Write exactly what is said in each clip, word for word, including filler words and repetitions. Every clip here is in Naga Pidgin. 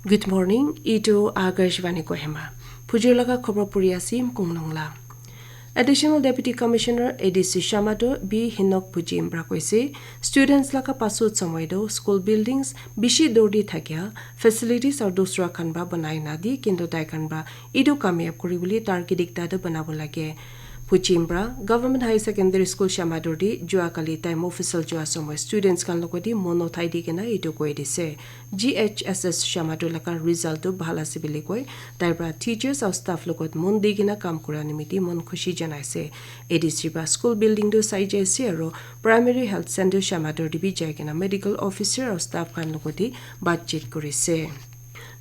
Good morning, etu Akashvani Kohima. Phujir laga khobor puri ase Mkung Nongla. Additional Deputy Commissioner A D C Shamator B Hinok Phujim pra koise, students laga pasut samoi do school buildings bishi dur di thakia, facilities aru dusra khan pra banai na di, kintu tai khan pra etu kamyab kuri bole target ekta do banabo lage. Phujim pra Government Higher Secondary School Shamator di jua kali time official jua samoi students khan logot di mon uthai di kena etu koi dise. G H S S Shamator laga result tu bhal ase bili koi, tai pra teachers aru staff logot mon di kena kam kura nimiti mon khushi janai ase. A D C pra school building tu sai jai ase aru Primary Health Center Shamator te bi jai kena medical officer aru staff khan logot te batchit kuri ase.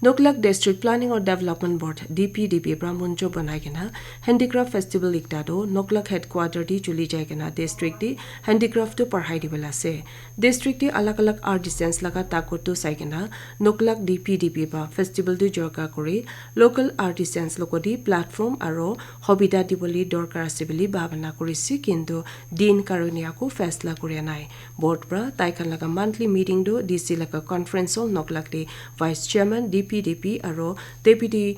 Noklak District Planning or Development Board, D P D B pra monjo banai kena handicraft festival ekta tu Noklak headquarter te chuli jai kena district te handicraft tu parhai dibole ase. District te alag alag artisans laga takot tu sai kena Noklak D P D B pra festival tu jorka kuri local artisans logot te platform aru hobita dibole dorkar ase bili bhabana kuri ase, kintu din karone aku faisla kuri nai. Board pra tai khan laga monthly meeting tu D C laga conference hall Noklak te Vice Chairman D P D B aru Deputy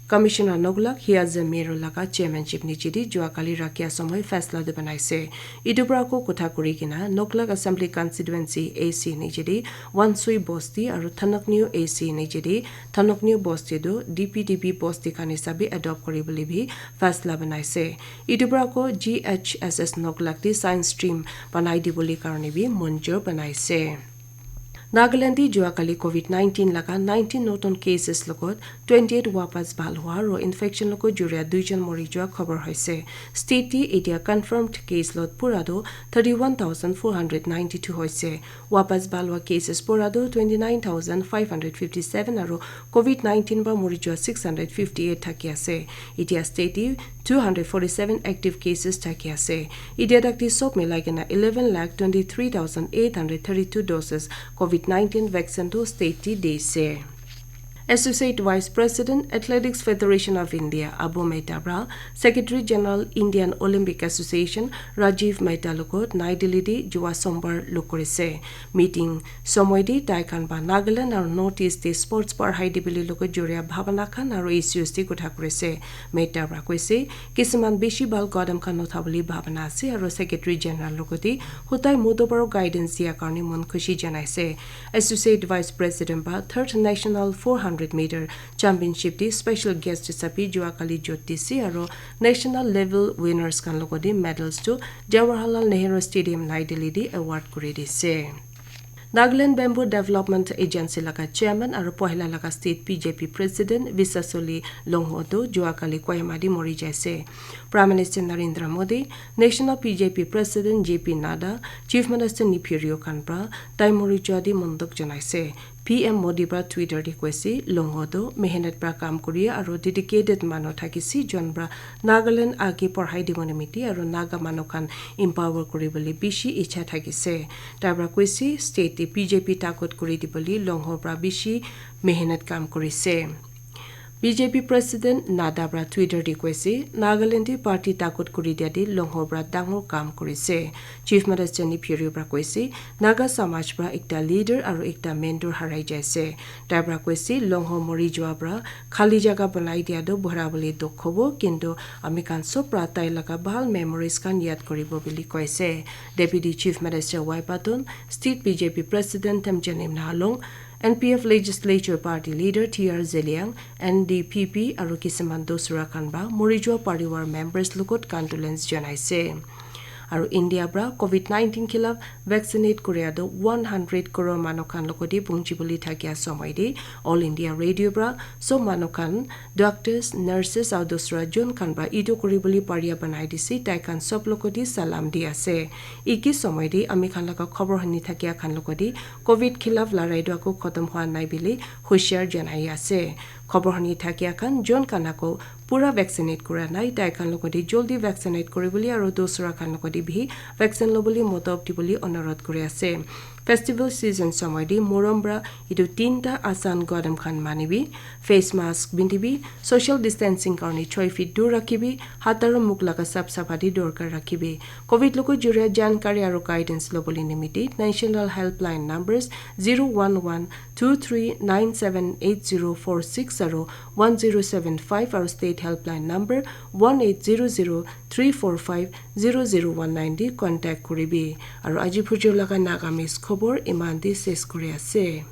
Commissioner Noklak Hiaze Mero laga chairmanship niche te jua kali rakhia samoi faisla tu banai ase. Etu pra ako kotha kuri kena Noklak Assembly Constituency A C niche te Wansui Bosti aru Thanoknyu A C niche te Thanoknyu Bosti tu D P D B Bosti khan hisabe adopt kuri bole bi faisla banai ase. Etu pra ako G H S S Noklak te science stream banai dibole karone bi monjor banai ase. Nagaland te jua kali covid nineteen laga nineteen notun cases logot twenty eight wapas bhal hua aru infection logot juria duijon mori jua khobor hoise. State te etia confirmed case lot pura tu thirty one thousand four hundred ninety two hoise. Wapas bhal hua cases pura tu twenty nine thousand five hundred fifty seven aru covid nineteen pra mori jua six hundred fifty eight thaki ase. Etia state te two hundred forty seven active cases thaki ase. Etia tak te sob milai kena eleven lakh twenty three thousand eight hundred thirty two doses covid nineteen vaccine tu state te di ase. Associate Vice President, Athletics Federation of India, Abu Mehta pra Secretary General, Indian Olympic Association, Rajiv Mehta logot Nai Delhi te jua Sombar log kuri ase. Meeting somoi te tai khan pra Nagaland aru North East te sports parhai dibole logot juria bhabana khan aru issues te kotha kuri ase. Mehta pra koise, kisuman bishi bhal kadam khan uthabole bhabana ase aru Secretary General logot te hutai moto paro guidance dia karone mon khushi janai ase. Associate Vice President pra third National four hundred meter championship te special guest hisabe jua kali jot dise aru national level winners khan logot te medals tu Jawaharlal Nehru Stadium, Nai Delhi te award kuri dise. Nagaland Bamboo Development Agency laga chairman aru pohila laga state B J P president Visasoli Longho tu jua kali Kohima te mori jaise. Prime Minister Narendra Modi, National B J P president J P Nadda, Chief Minister Neiphiu Rio khan pra tai mori jua te monduk janaise. P M Modi pra Twitter te koise, Longho tu mehnat pra kam kuri aru dedicated manu thakise, jon pra Nagaland age parhai dibo nimiti aru Naga manu khan empower kuribole bishi icha thakise. Tai pra koise, state te B J P takot kuri dibole Longho pra bishi mehnat kam kurise. B J P President Nadda pra Twitter te koise, Nagaland te party takot kuri dia te Longho pra dangor kam kurise. Chief Minister Neiphiu Rio pra koise, Naga Samaj pra ekta leader aru ekta mentor harai jaise. Tai pra koise, Longho mori jua pra khali jaga banai dia tu bhora bole dukh hobo, kintu ami khan sob pra tai laga bhal memories khan yad kuribo bili koise. Deputy Chief Minister Y Patton, State B J P President Themchennam Nahalung, N P F Legislature Party Leader T R Zeliang, N D P P aru kisuman dusra khan pra mori jua parivar members logot condolence janaise. Aru India pra covid nineteen khilaf vaccinate kuria tu one hundred crore manu khan logot te punchi bole thakia somoi te All India Radio pra sob manu khan, doctors, nurses aru dusra jon khan pra etu kuribole paria banai dise, tai khan sob logot te salam di ase. Eki somoi te ami khan laga khobor huni thakia khan logot te covid khilaf larai tu ako khotom hua nai bili hushiar janai ase. Khobor huni thakia khan jon khan ako pura vaccinate kura nai, tai khan logot te joldi vaccinate kuribole aru dusra khan logot te bhi vaccine lobole motob dibole onurodh kuri ase. Festival season samay te morom pra etu tinta asan kadam khan manibi, face mask pindibi, social distancing karne choi feet dur rakhibi, hat aro mukh laga sap sapati dorkar rakhibi. Covid logot joriya jankari aro guidance lobole nimite national helpline numbers zero one one two three nine seven eight zero four six aro one zero seven five aro state helpline number one eight zero zero three four five zero zero one nine te contact kuribi. Aro aji phujor laga Nagamese khobor iman te ses kuri ase.